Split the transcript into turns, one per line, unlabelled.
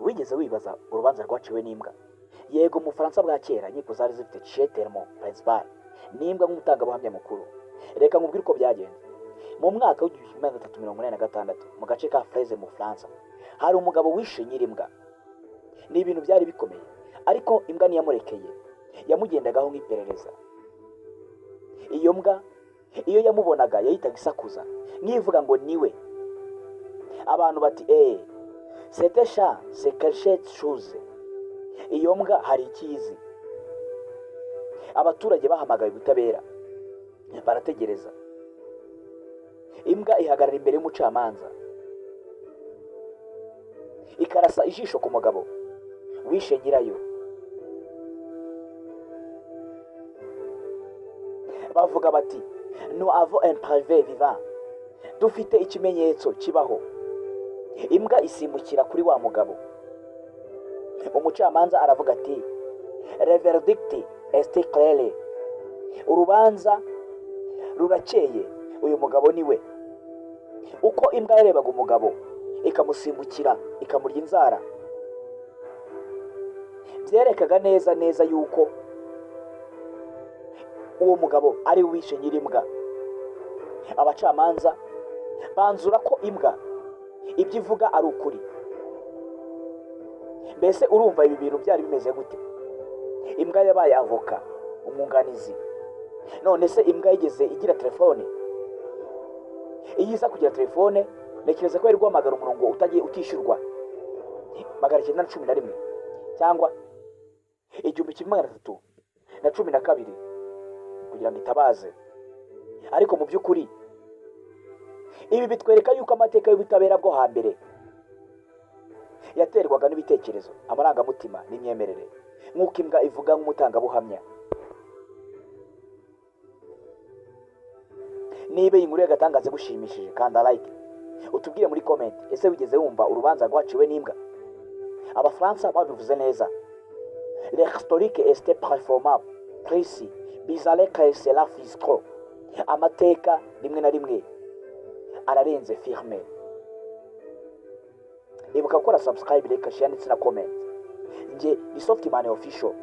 Wigeze wibaza urubanza rwaciwe n'imbwa? Yego, mu Bufaransa bwa kera inkiko zari zifite témoin principal, n'imbwa nk'umutangabuhamya mukuru. Reka nkubwire uko byagenze. Mu mwaka w'1386, mu gace ka Forez mu Bufaransa, hari umugabo wishe nyir'imbwa. Ni ibintu byari bikomeye, ariko imbwa ntiyamurekeye, yamugendagaho nk'iperereza. Iyo mbwa iyo yamubonaga yahitaga isakuza nk'ivuga ngo niwe. Abantu bati: "Eee, cette chat sait quelque chose, iyo mbwa hari icyo izi." Abaturage bahamagaye ubutabera, barategereza. Imbwa ihagarara imbere y'umucamanza, ikarasa ijisho ku mugabo wishe nyirayo. Bavuga bati: "Nous avons une preuve vivante, dufite ikimenyetso kibaho." Imbwa isimbukira kuri wa mugabo. Umucamanza aravuga ati: "Le verdict est clair, urubanza rurakeye, uyu mugabo ni we." Uko imbwa yarebaga umugabo, ikamusimbukira, ikamurya inzara, byerekaga neza neza yuko uwo mugabo ari we wishe nyir'imbwa. Abacamanza banzura ko imbwa ibyo ivuga ari ukuri. Mbese urumva ibi bintu byari bimeze gute? Imbwa yabaye avoka, umwunganizi. None se imbwa yigeze igira telefone? Iyo iza kugira telefone, ntekereza ko yari guhamagara umurongo utagiye utishyurwa, 911 cyangwa 1312, kugira ngo itabaze. Ariko mu by'ukuri ibi bitwereka yuko amateka y'ubutabera bwo hambere yaterwaga n'ibitekerezo, amarangamutima n'imyemerere, nk'uko imbwa ivuga nk'umutangabuhamya. Niba iyi nkuru y'agatangaza igushimishije, kanda like, utubwire muri comment: ese wigeze wumva urubanza rwaciwe n'imbwa? Abafaransa babivuze neza: "L'historique est parfois plus bizarre que la fiction." Amateka rimwe na rimwe ararenze filme. Ibuka gukora subscribe, like, share ndetse na comment. Njye ni Softman Official.